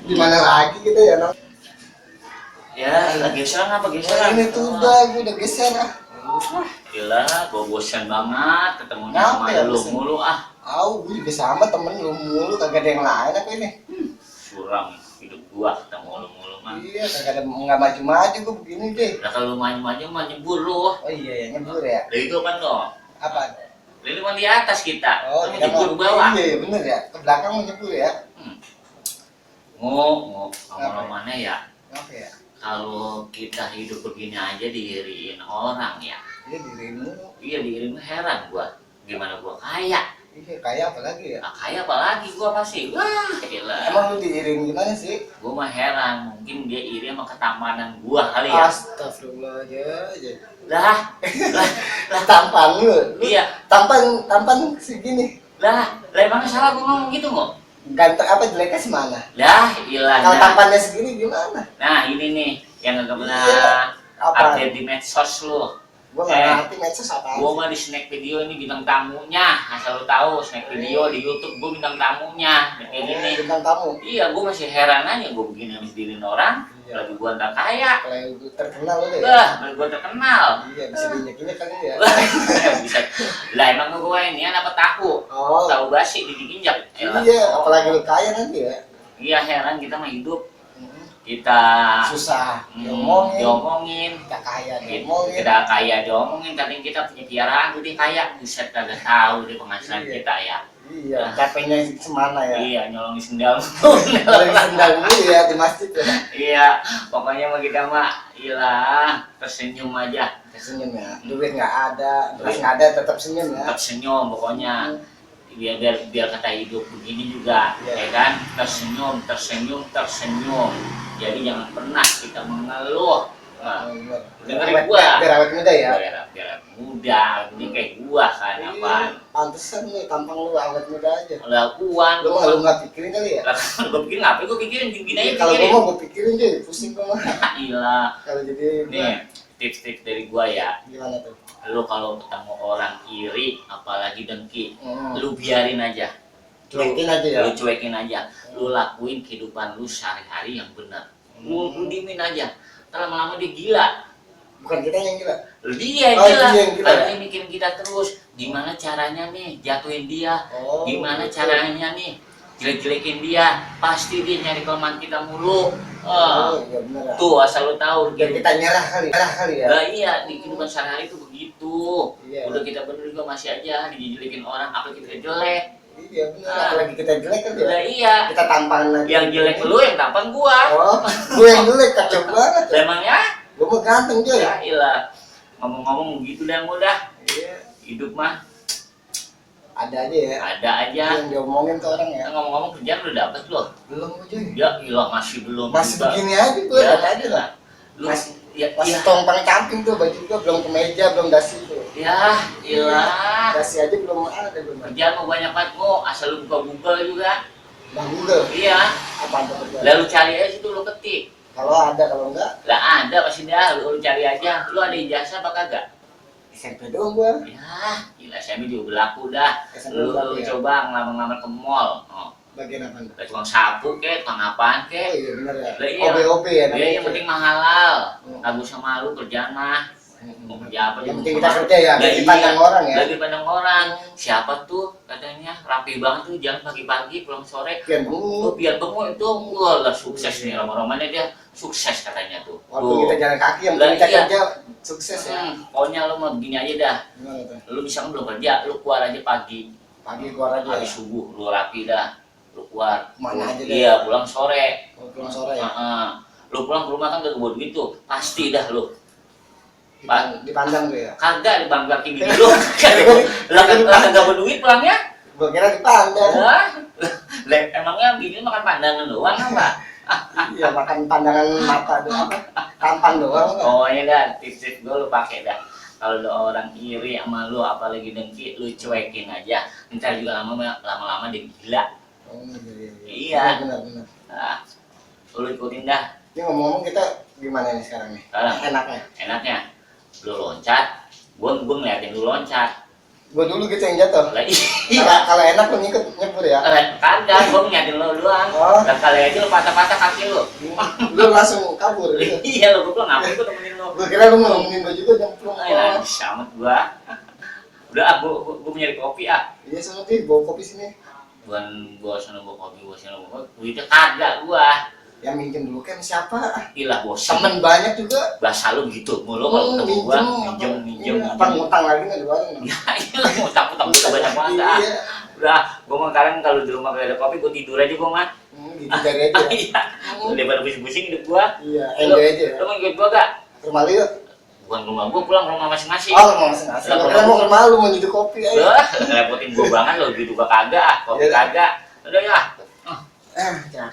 Gimana lagi gitu ya, Nong? Ya, geseran apa geseran? Ini tuh udah, gue udah geser ah. Gila, gue bosan banget ketemu Kenapa sama ya lu bosan? mulu ah. Gue juga sama temen lu mulu, kagak ada yang lain apa ini? Suram hidup gua ketemu lu mulu mah. Iya, kagak ada, nggak maju-maju gue begini deh. Lah kalau maju-maju mah nyebur lu. Oh iya ya, nyebur ya. Lah itu kan lo. Apa? Lili mah di atas kita. Oh, Lu kita nyebur mau ke bawah. Iya, bener ya. Ke belakang mau nyebur ya. Ngomong mana ya? Oke ya. Kalau kita hidup begini aja diiriin orang ya. Iya dirimu. Iya diiriin heran gua. Gimana gua kaya? Iya kaya apa lagi ya? Nah, kaya apalagi gua pasti. Wah, gila. Emang lu diiring gimana sih? Gua mah heran, mungkin dia iri sama ketamanan gua kali ya. Astagfirullah ya. Lah, Tampan lu. iya. Tampan segini. Lah emang salah gua ngomong gitu nggak? Ganteng apa jeleknya semana? Lah, ilah. Kalau Nah. tampannya segini gimana? Nah, ini nih yang nggak pernah Iya. Apa? update di medsos lu. Gua nggak ngerti medsos apa. Gua mah di snack video ini bintang tamunya. Asal lu tahu, snack video di YouTube gua bintang tamunya. Kayak gini. Bintang tamu. Iya, gua masih heran aja gua begini habis diriin orang. Iya. Lagi gua nggak kaya. Kalau yang terkenal lu deh. Bah, lagi gua terkenal. Iya bisa dinyak-dinyak kali ya. Bisa. Lah emang gua ini apa tahu? Oh. Tahu basi diinjak. Iya, apalagi lu kaya nanti ya. Iya, heran kita mah hidup. Kita Susah diomongin. kita kaya Gitu. diomongin. Kita kaya diomongin, kadang kita punya piaraan gede kaya, buset kagak tahu deh penghasilan Iya. kita ya. Iya, capeknya semana ya. Iya, nyolongin sendal. Kalau sendal dulu ya di masjid ya. Iya, pokoknya mah kita mah ilah tersenyum aja. Senyum ya. Duit nggak ada, terus nggak ada tetap senyum ya. Tetap senyum pokoknya. Biar kata hidup begini juga, Iya. ya kan? Tersenyum. Jadi jangan pernah kita mengeluh. Nah, dengerin gua. Biar awet muda ya. Biar muda, ini kayak gua kan apaan? Pantesan nih tampang lu awet muda aja. Lakuan, Lu gua nggak pikirin kali ya? gue pikirin apa? Gue pikirin gini aja Kalau pikirin. gua mau gua pikirin deh, pusing gua. Ilah. Kalau jadi Nih, tips-tips dari gua ya. gimana tuh? Lu kalau ketemu orang iri, apalagi dengki, Hmm. lu biarin aja. Cuekin aja ya. Lu cuekin aja. Lu lakuin kehidupan lu sehari-hari yang benar. Lu diemin aja. Ntar lama-lama dia gila. Bukan kita yang gila. Dia Oh, gila. dia yang gila. Karena dia mikirin kita terus. Gimana caranya nih jatuhin dia? Oh, Gimana gitu. caranya nih jelek-jelekin dia? Pasti dia nyari kelemahan kita mulu. Oh, iya benar. Tuh asal lu tahu. Biar kita nyerah kali ya. Lah iya, di kehidupan sehari-hari itu begitu. Iya. Udah kita bener juga masih aja dijelekin orang, apalagi kita jelek. Iya benar. Ah. Apalagi kita jelek kan ya. Lah iya. Kita tampan lagi. Yang jelek lu, yang tampan gua. Oh, gue yang jelek kacau banget. Lah emangnya? Gue mah ganteng Joy. Ya ilah. Ngomong-ngomong begitu dah mudah. Iya. Hidup mah Ada aja ya. ada aja. Yang diomongin tuh orang ya. Ngomong-ngomong kerjaan udah dapet loh. Belum Joy. Ya ilah masih belum. Masih juga. begini aja gue Ya, aja lah. Lu Masih tompang camping tuh baju gue belum kemeja belum dasi tuh. ya ilah. Dasi aja belum ada belum. Kerjaan mau banyak banget mau asal lu buka Google juga. Bang Google. Iya. Apa tuh? Lalu cari aja situ lu ketik. Kalau ada kalau enggak Lah ada pasti dah, lu cari aja. Lu ada ijazah apa kagak? SMP doang gue. Ya, gila saya juga berlaku dah. SMP Lu berlaku ya. coba ngelamar-ngelamar ke mall. Oh, Bagian apa? kayak tukang sapu kek, tukang apaan Oh kek. iya benar ya. Lah iya. OB ya Dia yang penting mah halal. Hmm. Kagak usah malu kerjaan mah. Mau kerja apa Yang juga penting mau kita malu. kerja ya, Lah biar dipandang iya, orang ya. Lagi pandang orang. Siapa tuh katanya rapi banget tuh jalan pagi-pagi pulang sore. Biar Oh, biar bengong itu wah lah sukses nih roman-romannya dia sukses katanya tuh. Waktu kita jalan kaki yang Lah, penting kita iya. kerja sukses ya. Pokoknya lu mah begini aja dah. Gimana tuh? Lu bisa belum kerja, lu keluar aja pagi. Pagi keluar aja. Habis subuh lu rapi dah. Lu keluar. Kemana aja deh? Iya, pulang sore. Oh, pulang sore ya. Heeh. Lu pulang ke rumah kan gak bawa duit tuh. Pasti dah lu. Dipandang tuh ya. Kagak dibanggakin gini lu. Lah kan gak bawa duit pulangnya? Gua kira dipandang. Lah, emangnya gini makan pandangan doang apa? Iya makan pandangan mata doang apa? Tampan doang kan. Pokoknya dah tips-tips gue lu pakai dah. Kalau ada orang iri sama lu apalagi dengki, lu cuekin aja. Ntar juga lama-lama dia gila. Oh, Iya. Benar. Nah, lu ikutin dah. Ini ngomong-ngomong kita gimana nih sekarang nih? Sekarang Enaknya. enaknya lu loncat, gua ngeliatin lu loncat. Gua dulu gitu yang jatuh. Lah iya. Kalau enak lu ngikut nyebur ya. Kagak, gua ngeliatin lo doang. Oh. Dan kali aja lo patah-patah kaki lo. Lu langsung kabur gitu. Iya lo, gua bilang ngapain gua temenin lo. Gua kira lu mau nemenin gua juga nyemplung. Nah, sama gua. Udah, gua nyari kopi ah. Iya sama sih, bawa kopi sini. Gua sana bawa kopi, gua sana bawa kopi. Duitnya kagak gua. Yang minjem dulu kan siapa? Gila bosan. Temen banyak juga. Bahasa lu gitu mulu kalau ketemu gua. Minjem. Apa ngutang lagi nggak di warung? Ya, iya lah ngutang-ngutang gua banyak banget ah. Iya. Udah, gua mah sekarang kalau di rumah gak ada kopi, gua tidur aja gua mah. Gitu dari aja. Iya. Daripada pusing-pusing hidup gua. Iya, enjoy aja. Lu mau ikut gua gak? Rumah lu yuk. Bukan rumah gua, pulang rumah masing-masing. Oh, mau masing-masing. Karena mau ke rumah lu mau nyeduh kopi aja. Lah, ngerepotin gua banget lo gitu gua kagak ah, kopi Iya. kagak. Udah ya. Ya.